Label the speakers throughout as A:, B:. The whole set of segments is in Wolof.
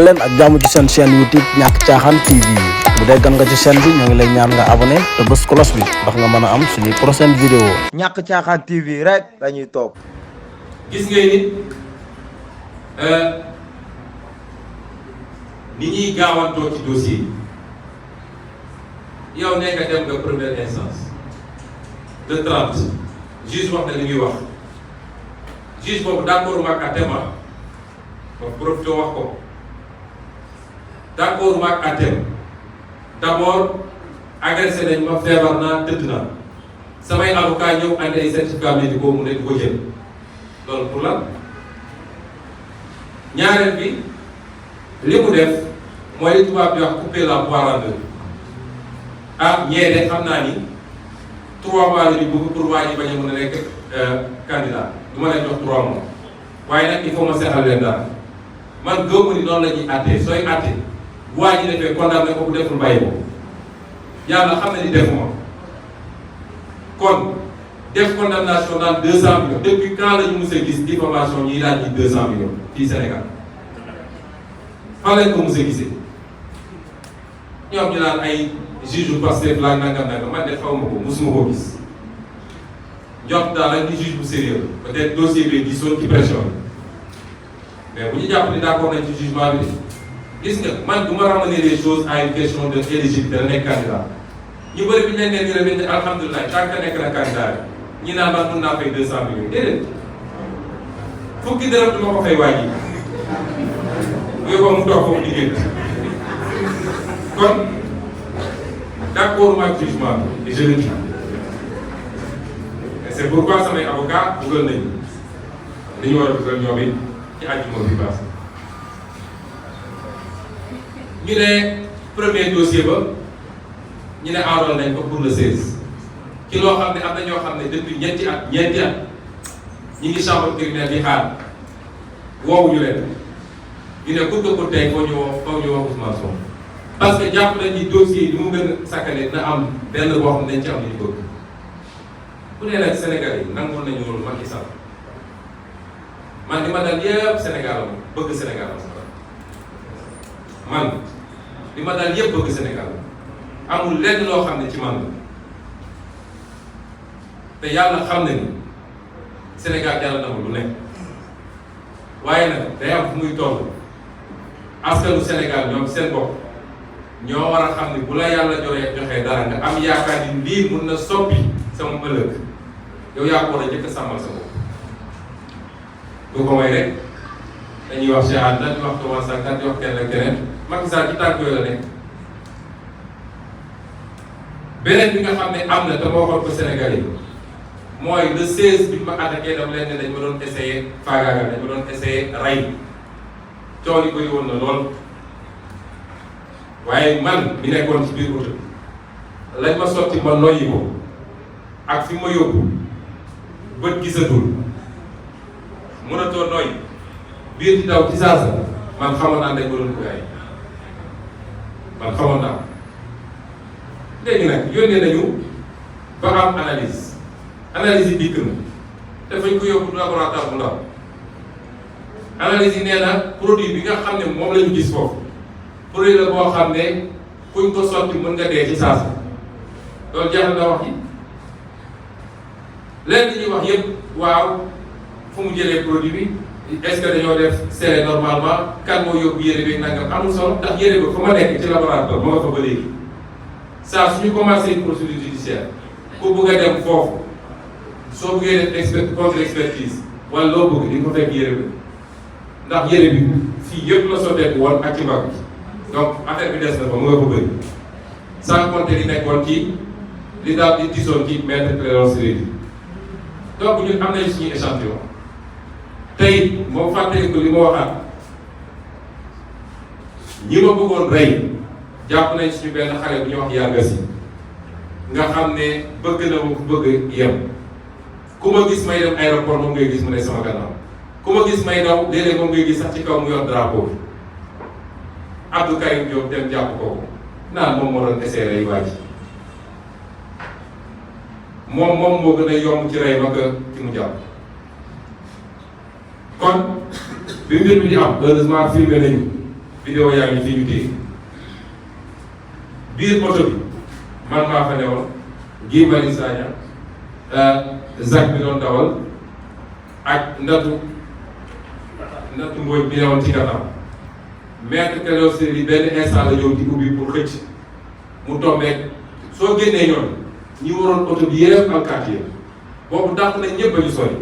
A: leen ak jàmm ci seen chaîne YouTube ñàkk caaxaan TV bu dee gan nga ci chaîne bi ñoo ngi lay ñaan nga abonné te bës cloche bi ndax nga mën a am suñuy prochaine vidéo
B: ñàkk caaxaan TV rek dañuy topp.
C: gis ngeen ni ñuy gaawantoo ci dossier yow nee nga dem nga première instance de 30 juge wax na li muy wax juge boobu d'accord maag àtteem ma profité wax ko d'accord maag àtteem d'abord agressé nañ ma feebar naa tëdd naa samay avocat ñëw andi ay certificat médicaux mu ne di ko jël loolu pour lan ñaareel bi li mu def mooy li tubaab bi wax couper la poire en deux ah ñeede xam naa ni 3 mois la ñu bëgg pour waa ji bañ a mën a nekk candidat du ma leen jox 3 mois waaye nag il faut ma seexal leen dara man gëmm ni noonu la ñuy àttee sooy àttee waa ji defee condamné ko bu deful bàyyi ko yàlla xam na ni def moom kon def condamnation dans 200 millions depuis quand la ñu mës a gis diffamation ñuy laaj ñi 200 millions fii Sénégal fan lañ ko mës a gisee ñoom ñu naan ay juge bu Pastef la nangam man de xaw ma ko musuma koo gis jot daal rek ni juge bu sérieux peut-être dossier bi gisoon ci pression mais bu ñu jàpp ni d'accord nañ ci jugement bi gis nga man du ma ramener les choses à une question de éligibilité da nekk candidat ñu bëri bi ñu leen nee ñu ne alhamdulilah tant que nekk na candidat ñi naan man mun naa fay 200 millions déedéet fukki dërëm du ma ko fay waaj yi bu yóbboo mu toog foofu liggéey kon d'accord ak jugement bi et je le dis et c'est pourquoi samay avocat dugal nañu li ñu war a dugal ñoom it ci àjjuma bi passé ñu ne premier dossier ba ñu ne aaroon nañ ko pour le 16 ci loo xam ne am na ñoo xam ne depuis ñeenti at ñi ngi chambre criminelle di xaar woowuñu leen ñu ne pour que pour tey foo ñu woo Ousmane Sonko parce que jàpp nañ ni dossier yi mu gën a sakkane na am benn boo xam ne dañ ci am li ñu bëgg bu nee nag Sénégal yi nangoon nañu loolu Macky Sall man li ma dal yëpp Sénégal am bëgg Sénégal am man li ma dal yëpp bëgg Sénégal amul lenn loo xam ne ci man la te yàlla xam na ni Sénégal jàll na ma lu nekk waaye nag day am fu muy toll askanu Sénégal ñoom seen bopp ñoo war a xam ni bu la yàlla joxee dara nga am yaakaar ni lii mun na soppi sama ëllëg yow yaa ko war a njëkk a sàmmal sa bopp du ko may rek dañuy wax Cheikh di wax Thomas Sankara di wax keneen ak keneen Macky Sall ci tànk yooyu la nekk beneen bi nga xam ne am na te moo waxoon ko Sénégalais yi mooy le 16 bi ma attaqué dama leen ne dañ ma doon essayé faagaagal dañ ma doon essayé rey coow li bëri woon na lool waaye man mi nekkoon ci biir oto lañ ma sotti ma noyyi ko ak fi ma yóbbu bët gisatul mënatoo noyyi biir di daw ci saasa man xamoon naa dañ ma doon gaay man xamoon naa léegi nag yónnee nañu ba am analyse yi dikk na te fañ ko yóbbu du laboratoire bu ndaw analyse yi nee na produit bi nga xam ne moom la ñu gis foofu produit la boo xam ne kuñ ko sotti mën nga dee ci saasa loolu jeexal na wax yi leen li ñuy wax yëpp waaw fu mu jëlee produit bi est-ce que dañoo def serré normalement kan moo yóbbu yére bi nangam amul solo ndax yére bi fa ma nekk ci laboratoire ma nga fa ba léegi saa suñu commencé une procédure judiciaire ku bëgg a dem foofu soo bëggee def contre expertise wala loo bëgg di nga ko fekk yére bi ndax yére bi fii yëpp la sotteeku woon ak ci mbagg donc affaire bi des na fa mu nga ko bëri sans compter li nekkoon ci li daal di disoon ci maître Clédor Ciré Ly donc ñun am nañ suñu échantillon tey moo fàttali ko li ma waxaat ñi ma bëggoon rey jàpp nañ suñu benn xale bu ñuy wax yàggasi nga xam ne bëgg na ma bëgg yem ku ma gis may dem aéroport moom ngay gis mu ne sama gannaaw ku ma gis may daw léeg-léeg moom ngay gis sax ci kaw mu yor drapeau bi Abdou Karim Diop dem jàpp kooku naan moom moo doon essayé rey Wadji moom moo gën a yomb ci rey ma que ci mu jàpp kon bi mbir mi di am heureusement filmé nañu vidéo yaa ngi fi ñu téye biir oto bi man maa fa newoon Guy Marius Sagna Zak bi doon dawal ak ndatu Mbodj bi newoon ci gannaaw maître Clédor Ciré benn instant la ñëw di ubbi pour xëcc mu tombeek soo génnee ñoon ñi waroon oto bi yëpp alkaati yi boobu dàq nañ ñëpp a ñu sori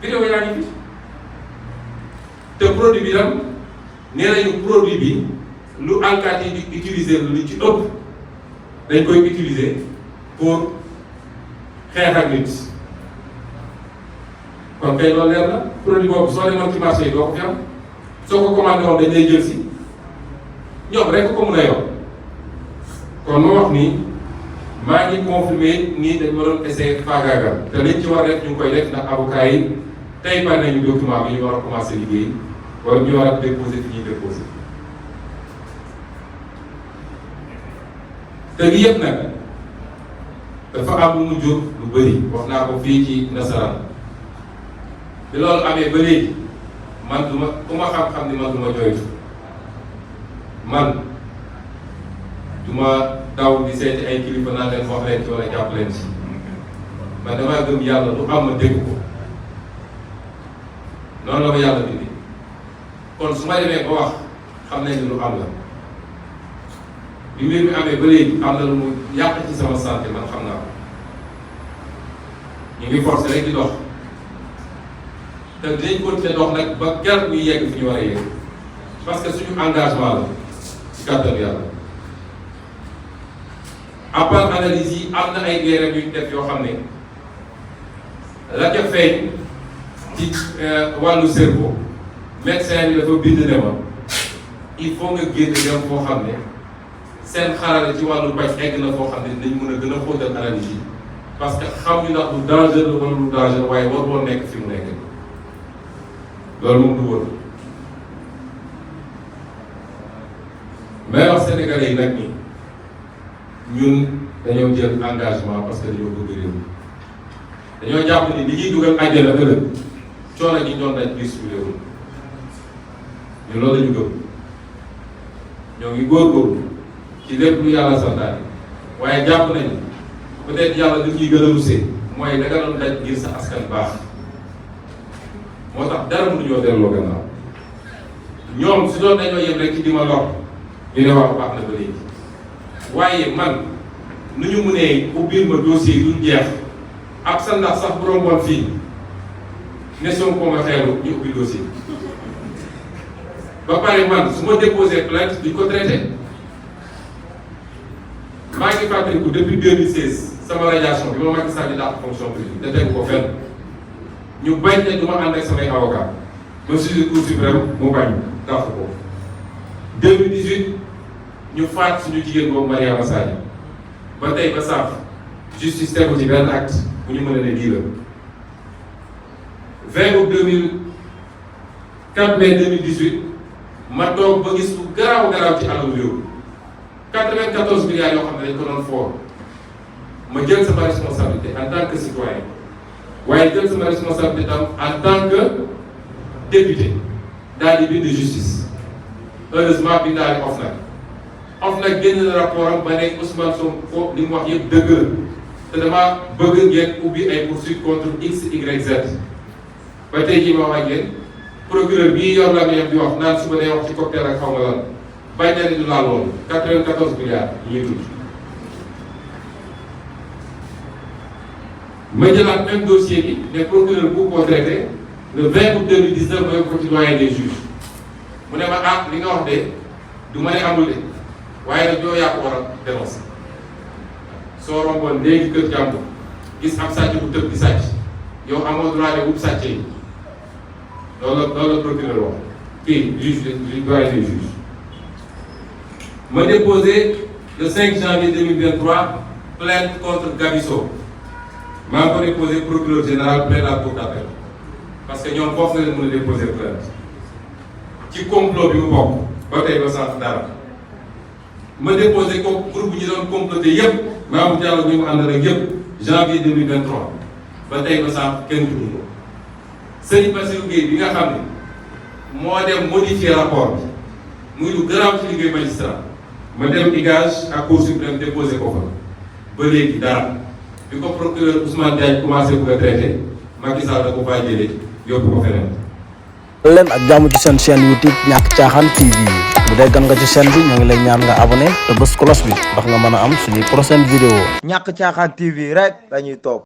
C: vidéo yaa ngi fi te produit bi tam nee nañu produit bi lu alkaati yi di utiliser lu ci ëpp dañ koy utiliser pour xeex ak nit kon kay loolu leer na produit boobu soo demoon ci marché yi doo ko fi am soo ko commandé woon dañ lay jël si ñoom rek ko mun a yor kon ma wax ni maa ngi confirmé nii dañ ma doon essayer faagaagal te liñ ci war a def ñu ngi koy def ndax avocat yi tey pare nañu document bi ñu war a commencé liggéey wala ñu war a déposé fi ñuy déposé te li yëpp nag dafa am lu mu jur lu bëri wax naa ko fii ci nasaraan bi loolu amee ba léegi man du ma ku ma xam-xam ni man du ma jooytu man du ma daw di seeti ay kilifa naan leen wax leen ci wala jàpp leen ci man damaa gëm yàlla lu am ma dégg ko noonu la ma yàlla bindi kon su ma demee ba wax xam nañ ne lu am la bi mbir mi amee ba léegi am na lu mu yàq ci sama santé man xam naa ko ñu ngi forcé rek di dox te dinañ continuer dox nag ba gar ñuy yegg fi ñu war a yegg parce que suñu engagement la ci kàttan yàlla à part analyse yi am na ay leeral yu ñu def yoo xam ne la ca feeñ ci wàllu cerveau médecin bi dafa bind ne ma il faut nga génn dem foo xam ne seen xarale ci wàllu paj egg na foo xam ne dañ mën a gën a xóotal analyse yi parce que xam ñu ndax lu danger la wala lu danger waaye war boo nekk fi mu nekk loolu moom du wër mais wax sénégalais yi nag ni ñun dañoo jël engagement parce que dañoo bëgg réew dañoo jàpp ni li ñuy dugal àjjana ëllëg coono gi ñoon dañ gis su réew ñu loolu la ñu gëm ñoo ngi góorgóorlu ci lépp lu yàlla santaane waaye jàpp nañu peut-être yàlla li ñuy gën a rusee mooy da nga doon daj ngir sa askan baax moo tax dara mënuñoo delloo gannaaw ñoom si doon dañoo yem rek ci di ma lor ñu ne wax baax na ba léegi waaye man nu ñu mënee ubbil ma dossier duñ jeex ak sa ndax sax bu romboon fii ne Sonko ma xeelu ñu ubbi dossier ba pare man su ma déposé plainte duñ ko traité maa ngi fàttaliku depuis 2016 sama radiation bi ma Macky Sall di dàq fonction publique te tegu ko fenn ñu bañ ne du ma ànd ak samay avocat ba suñu Cour suprême mu bañ dàq ko 2018 ñu faat suñu jigéen boobu Mariama Sagna ba tey ba saaf justice tegu ci benn acte bu ñu mën a ne lii la 20 août 4 mai 2018 ma toog ba gis lu garaaw garaaw ci alalu réew 94 milliards yoo xam ne dañ ko doon foor ma jël sama responsabilité en tant que citoyen waaye jël sama responsabilité tam en tant que député daal di bind justice heureusement bi daal di OFNAC génn na rapport am ba ne Ousmane Sonko li mu wax yëpp dëgg la te dama bëgg ngeen ubbi ay poursuites contre X Y Z ba tey jii ma wax ak yéen procureur bii yor la di wax naan suba day wax ci cocktail ak xaw ma lan bañ na ni du laal loolu 94 milliards yi ñuy tudd ma jëlaat même dossier bi ne procureur bu ko traité le 20 août 2019 ma yóbbu ko ci doyen des juges mu ne ma ah li nga wax de du ma ne amul de waaye nag ñoo yaa ko war a dénoncer soo romboon léegi kër jàmbur gis am sàcc bu tëb di sàcc yow amoo droit de wut sàcc yi loolu la procureur wax kii juge doyen des juges ma déposé le 5 janvier 2023 plainte contre Gabisso maa ngi ko déposé procureur général près la cour d'appel parce que ñoom foofu na leen mën a déposé plainte ci complot bi mu bokk ba tey ba sant dara ma déposé ko groupe bi ñu doon comploté yépp Mamour Diallo ñu mu àndal ak yépp janvier 2023 ba tey ba sant kenn tudd ko Serigne Bassirou Gueye bi nga xam ne moo dem modifier rapport bi muy lu garaaw ci liggéey magistrat ma dem IGAJ ak Cour suprême déposé ko fa ba léegi dara bi ko procureur Ousmane Diagne commencé bëgg a traité Macky Sall da ko faa jëlee yóbbu ko feneen.
A: leen ak jàmm ci seen chaîne YouTube ñàkk caaxaan TV bu dee gan nga ci chaîne bi ñoo ngi lay ñaan nga abonné te bës cloche bi ndax nga mën a am suñuy prochaine vidéo.
B: ñàkk caaxaan TV rek lañuy topp.